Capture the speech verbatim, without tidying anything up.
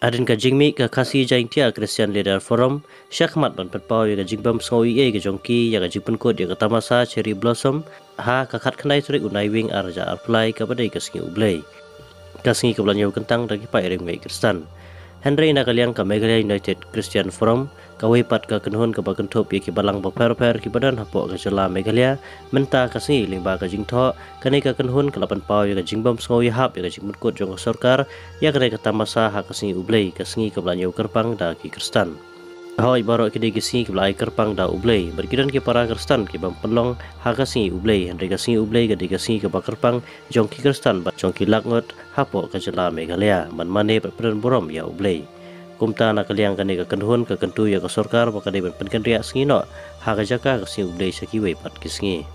Hadien ka jingmih ka Khasi Jaintia Christian Leader Forum shakhmat ban pynpaw ïa ka jingbym sngew ei ei ka jong ki ïa ka jingpynkut ïa ka tamasa Cherry Blossom ha ka khatkhyndai tarik u Naiwieng ar hajar arphew lai kaba dei ka sngi U Blei, ka sngi kaba la ñiew kyntang da ki paid riewngeit Khristan. Hynrei na ka liang ka Meghalaya United Christian Forum, kawei pat ka kynhun kaba kynthup ïa ki balang bapher bapher kiba don hapoh ka jylla Meghalaya, mynta ka sngi lyngba ka jingthoh, kane ka kynhun ka la pynpaw ïa ka jingbym sngew ïahap ïa ka jingpynkut jong ka sorkar ïa kane ka tamasa ha ka sngi U Blei, ka sngi kaba la ñiew kyrpang da ki Khristan. Hooid, baroh ki dei ki sngi kiba la ai kyrpang da U Blei, bad ki don ki para Khristan ki bym pynlong ha ka sngi U Blei, hynrei ka sngi U Blei ka dei ka sngi kaba kyrpang jong ki Khristan bad jong ki lak ngut hapoh ka jylla Meghalaya ban mane bad pynburom ïa U Blei. Kumta na ka liang kane ka kynhun ka kyntu ïa ka sorkar ba ka dei ban pynkynriah sngi noh ha ka jaka ka sngi U Blei sha kiwei pat ki sngi.